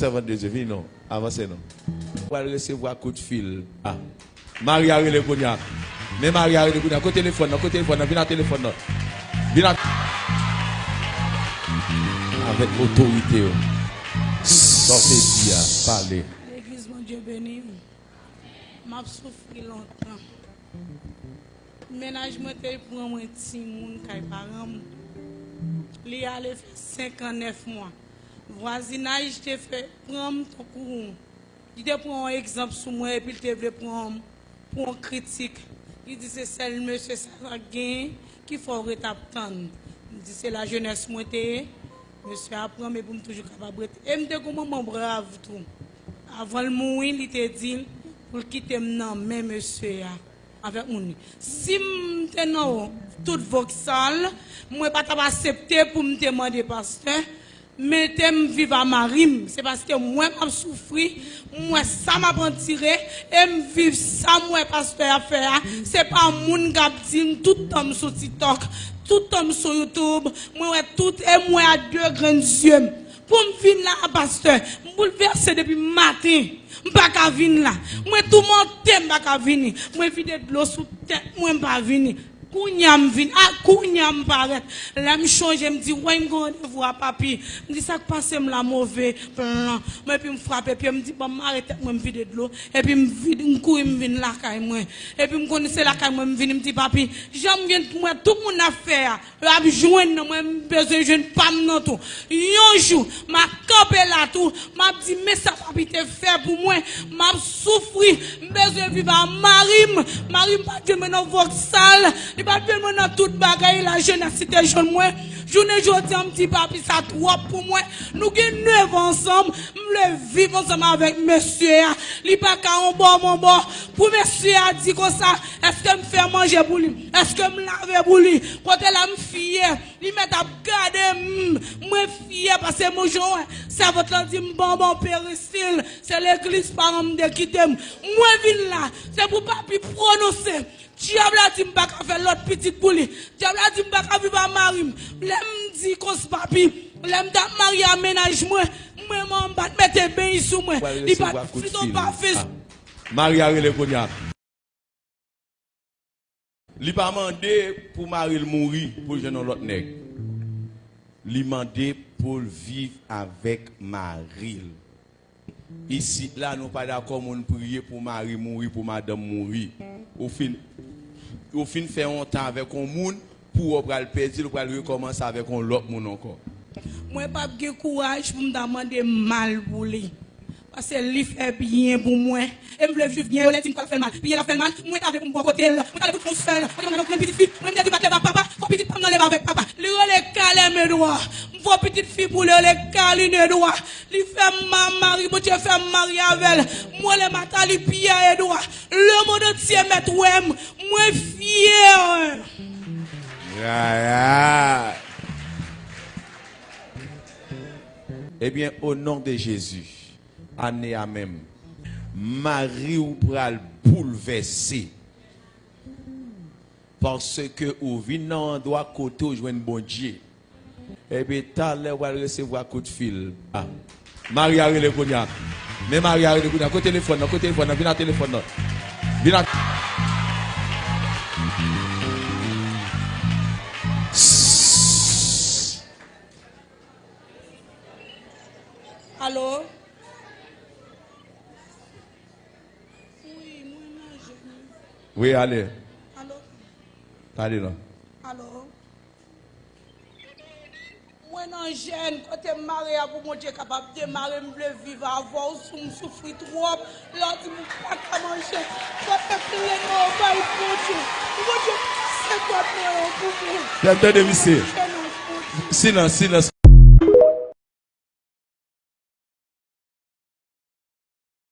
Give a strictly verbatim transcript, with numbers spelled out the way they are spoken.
Sèvant de Dye, vini non. Avanse non. Pral resevwa kout fil. Ah. Mari a rele kounye a. Men Mari a rele kounye a. Kote telefòn nan? Kote telefòn nan? Vin ak telefòn nan. Vin ak. Avèk otorite yo. Sa w te di a, pale. Legliz Bondye beni. M ap soufri lontan. Mennaj mwen te pran mwen timoun kay paran m. Li ale fè senk an nèf mwa. Vwazinaj te fè pran m tankou yon, li te pran yon egzanp sou mwen epi l te vle pran m pou yon kritik. Li di se sèl mesye sa k genyen ki fè w ret ap tann. M di se lajenès mwen te ye. Mesye a pran m epi m toujou kapab rete. E m te gon manman brav tou. Avan l mouri, li te di l pou l kite m nan men mesye a avèk moun li. Si m te nan tout Vauxhall, mwen pa t ap aksepte pou m te mande pastè mete m viv a mari m. Se paske m wè m ap soufri, m wè sa m ap andire, e m viv sa m wè pastè a fè a. Se pa moun k ap di m tout tan m sou TikTok, tout tan m sou YouTube, mwen wè tout e m wè a de grenn zye m. Pou m vin la a pastè, m boulvèse depi maten. M pa ka vin la. Mwen toumante, m pa ka vini. Mwen vide dlo sou tèt mwen, m pa vini. Kounye a m vin. A, kounye a m parèt. Lè m chonje, m di, woy, m gen randevou a papi. M di, sa k pase m la, move plan. Mwen, epi m frape pye, m di, ban m mare tèt mwen, m vide dlo. Epi m vide, m kouri, m vin lakay mwen. Epi m konnen se lakay mwen, m vini, m di, papi, jan m gen, m wè tout moun ap fè a. Yo ap jwenn nan mwen, m bezwen jwenn pa m nan tou. Yon jou, m a kanpe la tou, m ap di, men sa papi te fè pou mwen, m ap soufri, m bezwen viv a mari m, mari m pa t jwenn mwen nan Vauxhall, li pa t jwenn mwen nan tout bagay, lajenès li te jwenn mwen. Jounen jodi a, m di, papi, sa twòp pou mwen, nou gen nèf an ansanm, m vle viv ansanm avèk mesye a, li pa ka yon bò m yon bò, pou mesye a di konsa, èske m fè manje pou li, èske m lave pou li, kote la m fyè, li mèt ap gade m, mwen fyè paske mwen jan wè, sèvant lan di m, bon, bon, peristil, se legliz paran m te kite m, mwen vin la, se pou papi pwononse, dyab la di m pa ka fè lòt pitit pou li, dyab la di m pa ka viv a mari m, lè m di konsa papi, lè m t ap marye a mennaj mwen, mwen manman pa t mete beny sou mwen, li pa t fito pa fes. Mari a rele kounye a. Li pa mande pou mari l mouri pou l jwenn yon lòt nèg. Li mande pou l viv avèk mari l. Isit la, nou pa dakò moun priye pou mari mouri, pou madanm mouri. Ou fin, ou fin fè yon tan avèk yon moun, pou w pral pèdi l, ou pral rekòmanse avèk yon lòt moun ankò. Mwen p ap gen kouraj pou m ta mande mal pou li. Paske li fè byen pou mwen. E m vle viv byen, yo lè di m pral fè l mal. Byen l ap fè l mal, mwen ta vle pou m bò kote l. Mwen ta vle pou l fè l. Mwen te mande yon grenn pitit fi, mwen m te di pa t leve ak papa, fò pitit pa m nan leve avèk papa. Li rele Kalèm Edwa. M fè yon pitit fi pou li, rele Kaline Edwa. Li fè m mal, mari, Bondye fè m marye avè l. Mwen rele Matali Pyè Edwa. Le monde entier mèt wè m. Mwen fyè. Ya, ya. Ebyen, o non de Jezi, ane a menm, mari w pral boulvèse. Paske ou vin nan andwa kote w jwenn Bondye. Epi talè w pral resevwa kout fil. Ah. Mari a rele kounye a. Men mari a rele kounye a. Kote telefòn nan? Kote telefòn nan? Vin ak telefòn nan. Vin ak. Alo? Wi, mwen nan jèn. Wi, ale. Alo? Pale non. Alo? Mwen nan jèn, kote m mare a pou Bondye kapab demare, m vle viv avè w, sou m soufri twòp. Lè w di m ou pa ka manje, kote kle nan bay Bondye. Bondye pase kòd mwen an pou mwen. Tande misye. Silans, silans.